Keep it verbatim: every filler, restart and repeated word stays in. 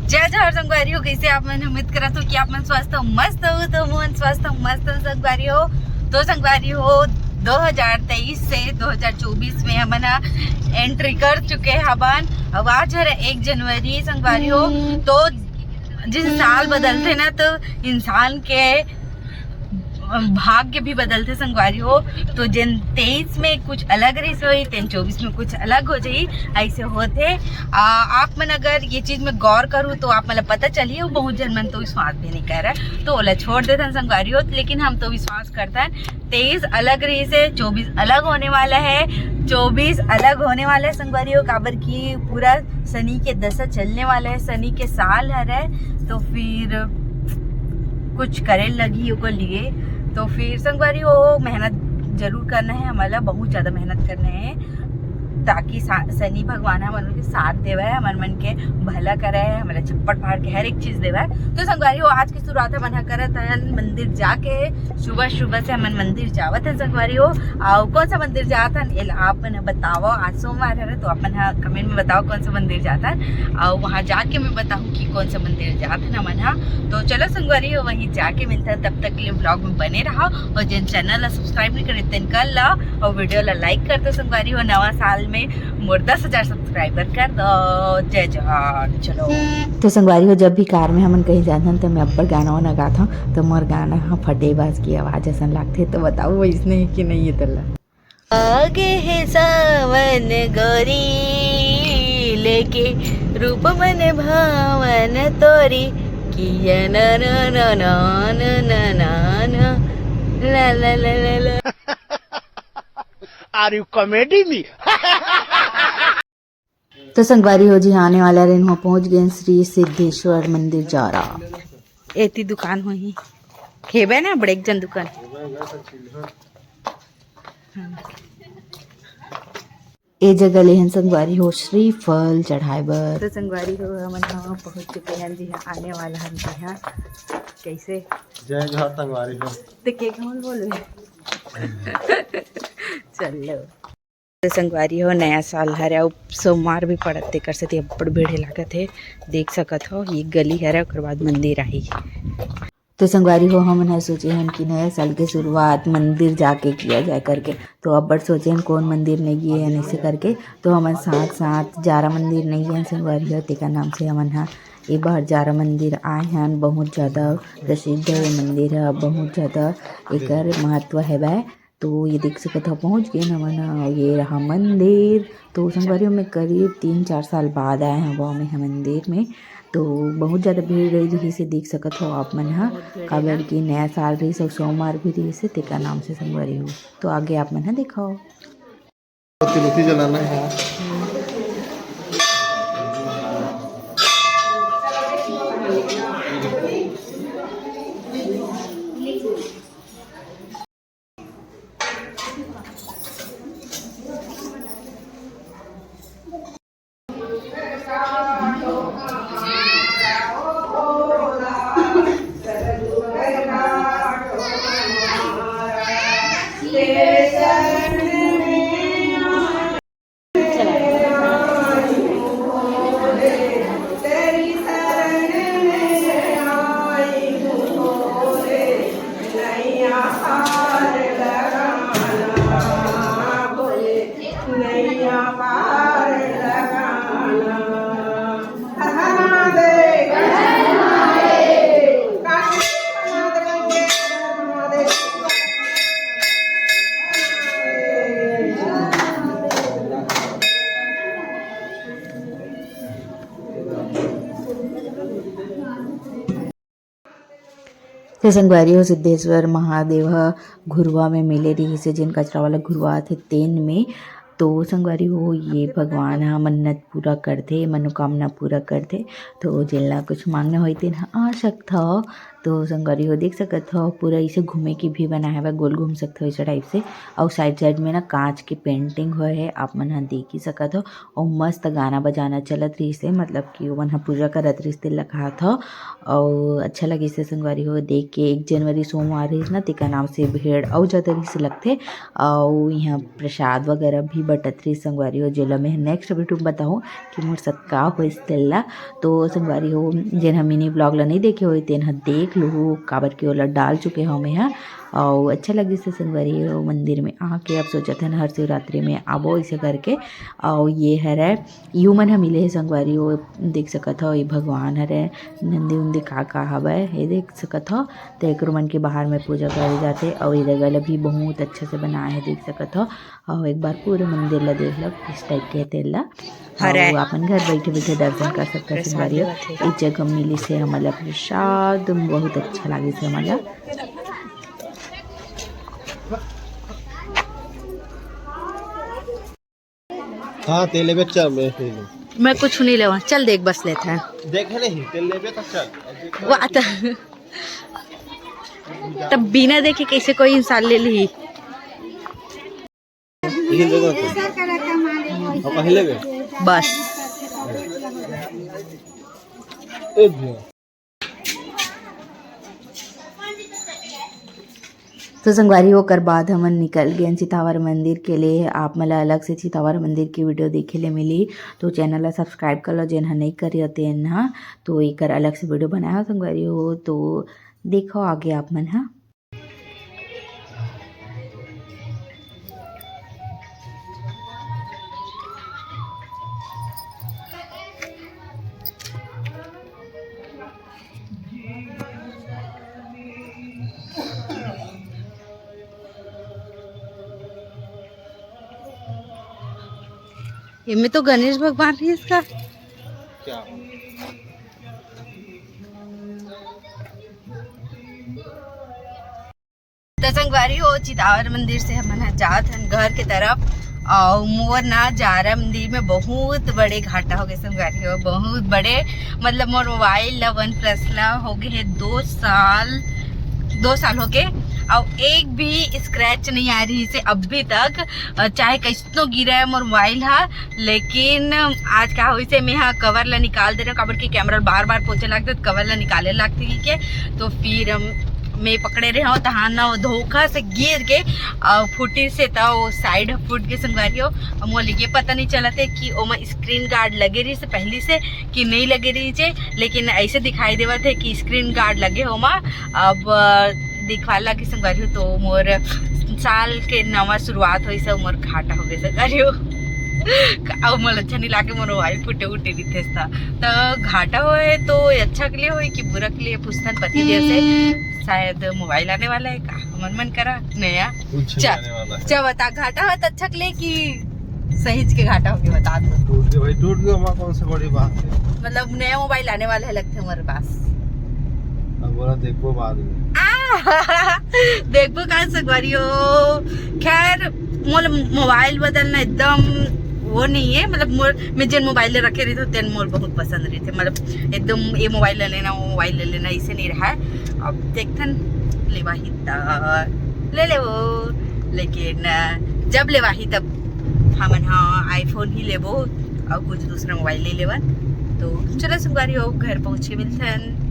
जय जोहार संगवारी हो, कइसे आप मन? उम्मीद करत हो कि आप मन स्वस्थ हो, मस्त हो। तो मोहन स्वस्थ हो, मस्त हो संगवारी हो। तो संगवारी हो, दो हज़ार तेईस से दो हज़ार चौबीस में हमन ह एंट्री कर चुके हवन। अब आज हर एक जनवरी संगवारी हो, तो जैसे साल बदलथे ना, तो इंसान के भाग्य भी बदलथे संगवारी हो। तो जेन तेईस में कुछ अलग रहिस होही, तेन चौबीस में कुछ अलग हो जाही, ऐसे होथे। आ, आप मन अगर ये चीज में गौर करू तो आप मन ला पता चलही, अउ बहुत जन मन तो विश्वास भी नहीं करय, तो ओला छोड़ देथन संगवारी हो, लेकिन हम तो विश्वास करथन। तेईस अलग रहिस हे, चौबीस अलग होने वाला है, चौबीस अलग होने वाला है संगवारी हो, काबर कि पूरा शनि के दशा चलने वाला है, शनि के साल हरय, तो फिर कुछ करे लगही ओकर लिए। तो फिर संगवारी हो, मेहनत जरूर करना है हमन ला, बहुत ज्यादा मेहनत करना है, ताकि सा-, शनि भगवान हमन के साथ देवय, हमन मन के भला करय, हमन ला छप्पड़ फाड़ के हर एक चीज देवय। तो संगवारी हो, आज की शुरुआत हमन ह करत हन मंदिर जाके। सुबह सुबह से हमन मंदिर जावत हन संगवारी हो। अउ कौन सा मंदिर जात हन, एला आप मन ह बतावव। आज सोमवार हरे, तो आप मन ह कमेंट में बताओ कौन सा मंदिर जात हन, अउ वहाँ जाके मैं बताहूँ कि कौन सा मंदिर जात हन हमन ह। तो चलो संगवारी हो, वहीं जाके मिलथन, तब तक के लिए ब्लॉग में बने रहो, अउ जेन चैनल ला सब्सक्राइब नहीं करे तेन कर ला, अउ वीडियो ला लाइक कर दो संगवारी हो। नवा साल में मोर दस हजार सब्सक्राइबर कर दो। जय जोहार। चलो। तो संगवारी हो, जब भी कार में हमन कहीं जाथन, तो मैं अब्बड़ गाना वाना गाथव, तो मोर गाना ह फटे बाज की आवाज असन लागथे। तो बताओ, वइसने हे कि नहीं हे तेला? आगे हे सावन गोरी, लेके रूप मन भावन तोरी, किया ना ना ना ना ना ना ना ना, ला ला ला ला ला। Are you comedy me? तो संगवारी हो जी, आने वाला रेन हुआ पहुंच गए श्री सिद्धेश्वर मंदिर जारा। एती दुकान होही, हेबे ना बड़े एक जन दुकान। ए जगह ले हन संगवारी हो श्रीफल चढ़ाए बर। तो संगवारी हो, हमन ह पहुंच चुके हन जी, आने वाला हन जी। हाँ, कैसे? जय जोहार संगवारी हो। तो के कहूँ बोलबे? चलो। तो संगवारी हो, नया साल हरे अउ सोमवार भी पड़त, तेकर सेती अब्बड़ भीड़ लागत हे। देख सकत हो, ये गली हरे, ओकर बाद मंदिर आही। तो संगवारी हो, हमन ह सोचे हन कि नया साल के शुरुआत मंदिर जाके किया जाए करके। तो अब्बड़ सोचे हन, कौन मंदिर नहीं गए हन, ऐसे करके। तो हमन साथ साथ जारा मंदिर नहीं गए हन संगवारी हो, तेकर नाम से हमन ह ए बार जारा मंदिर आए हन। बहुत ज्यादा प्रसिद्ध हे मंदिर ह, बहुत ज्यादा एकर महत्व हेवय। तो ये देख सकत हो, पहुंच गए हमन ह। ये रहा मंदिर। तो संगवारी हो, मैं करीब तीन चार साल बाद आए हव मैं ह मंदिर में। तो बहुत ज्यादा भीड़ रही, जैसे देख सकत हो आप मन ह, काबर कि नया साल रहिस अउ सोमवार भी रहिस हे, तेकर नाम से संगवारी हो। तो आगे आप मन ह देखो। तिलोती जलाना है। तो संगवारी हो, सिद्धेश्वर महादेव ह घुरुवा में मिले रिहिस हे, जेन कचरा वाला घुरुवा आथे तेन में। तो संगवारी हो, ये भगवान ह मन्नत पूरा करथे, मनोकामना पूरा करथे। तो जेन ला कुछ मांगना होही, तेन ह आ सकथव। तो संगवारी हो, देख सकत हो, पूरा इसे घूमे के भी बना हवय, गोल घूम सकत हो इसे टाइप से। अउ साइड साइड में ना कांच के पेंटिंग होय हे, आप मन ह देख ही सकत हो। अउ मस्त गाना बजाना चलत रहिस हे, मतलब कि ओमन ह पूजा करत रहिस, तेला कहत हो। अउ अच्छा लगिस हे संगवारी हो देख के। एक जनवरी सोमवार रहिस ना, तेकर नाम से भीड़ अउ ज्यादा रहिस लगथे। अउ इहाँ प्रसाद वगैरह भी बटत रहिस संगवारी हो, जेला मैं नेक्स्ट वीडियो में बताहूँ कि मोर साथ का होइस तेला। तो संगवारी हो, जेन ह मिनी ब्लॉग ला नइ देखे होही, तेन ह देख लूहू, काबर कि ओला डाल चुके हव मैं ह। अउ अच्छा लगिस हे संगवारी हो, मंदिर में आके अब सोचत हन हर शिवरात्रि में आबो इसे करके। अउ ये हरय, यू मन ह मिले हे संगवारी हो, देख सकत हव, ये भगवान हरय, नंदी उंदी का का हवय, ये देख सकत हव। तो एकरो मन के बाहर में पूजा करे जाथे। अउ ये जगह ला भी बहुत अच्छा से बनाए हे, देख सकत हव। अउ एक बार पूरे मंदिर ला देख लो, किस टाइप के हे तेला। हरे। अउ अपन घर बैठे बैठे दर्शन कर सकते हो प्रसाद संगवारी हो। देवत हे। इस जगह मिली से हमन ला प्रसाद, बहुत अच्छा लगिस हे हमन ला। हाँ, तेल लेबे, चल, मैं पी लूँ। मैं कुछ नहीं लेवा, चल देख बस लेते हैं। देखे नहीं, तेल लेबे तो चल। वाह, त-, तब बिना देखे कैसे कोई इंसान ले ली? ये देखो तो। अब पहले भी। बस। ए भैया। तो संगवारी, ओकर बाद हमन निकल गेन चितावर मंदिर के लिए। आप मन ला अलग से चितावर मंदिर की वीडियो देखे ले मिली, तो चैनल ला सब्सक्राइब कर लो, जेन ह नई करे हो तेन ह। तो एकर अलग से वीडियो बनाए हो संगवारी हो, तो देखो आगे आप मन ह। एमे तो गणेश भगवान ही इसका। क्या? तो संगवारी हो, चितावर मंदिर से हमन ह जात हन घर के तरफ। अउ मोर ना जारा मंदिर में बहुत बड़े घाटा हो गए संगवारी हो, बहुत बड़े। मतलब मोर मोबाइल ला, वन प्लस ला हो गए हे दो साल, दो साल हो गए, अउ एक भी स्क्रैच नहीं आ रही से अभी तक। अ, चाहे कैसनो गिरा है मोर मोबाइल हा, लेकिन आज का होइसे, मैं हा कवर ला निकाल दे रहे हूँ, काबर कि कैमरा बार बार पोछे लागथे, तो कवर ला निकाले लागथे के। तो फिर हम, मैं पकड़े रहे हूँ, तहां ना वो धोखा से गिर के, अ, फूटी से, तो वो साइड फूट के संगवारी हो। अब मोला ये पता नहीं चलत हे कि ओमा स्क्रीन गार्ड लगे रही से पहली से कि नहीं लगे रही से, लेकिन ऐसे दिखाई देवत हे कि स्क्रीन गार्ड लगे हे ओमा। अब, अ, दिखवाला कि संगवारी हो, तो मोर साल के नवा शुरुआत होइस, मोर घाटा हो गए संगवारी हो। अउ मोला अच्छा नहीं लागे, मोर मोबाइल फुटे उटे रहिथे ता। तो घाटा होए तो अच्छा के लिए होए कि बुरा के लिए, पूछथन पति देव से। शायद मोबाइल आने वाला है का, हमन मन करा नया। कुछ च-, आने वाला है। अच्छा बता, घाटा होए तो अच्छा के लिए कि सहीच के घाटा होके बता दो। टूट गया भाई, टूट गया, वहाँ कौन सी बड़ी बात है। मतलब नया मोबाइल आने वाला है लगथे हमारे पास। अब बोला देखबो बाद में। आ, देखबो का संगवारी हो। खैर, मोला मोबाइल बदलना एकदम वो नहीं है, मतलब मोर, मैं जेन मोबाइल ले रखे रहिथे तेन मोर बहुत पसंद रहिथे, मतलब एकदम ये मोबाइल ले लेना, वो मोबाइल ले लेना, इसे नहीं रहा है। अब देखथन, लेवा ही त ले लेवो, लेकिन जब लेवा ही तब हमन हा iPhone ही लेबो, अउ कुछ दूसरा मोबाइल ले लेवन। तो चलो संगवारी हो, घर पहुँच के मिलथन।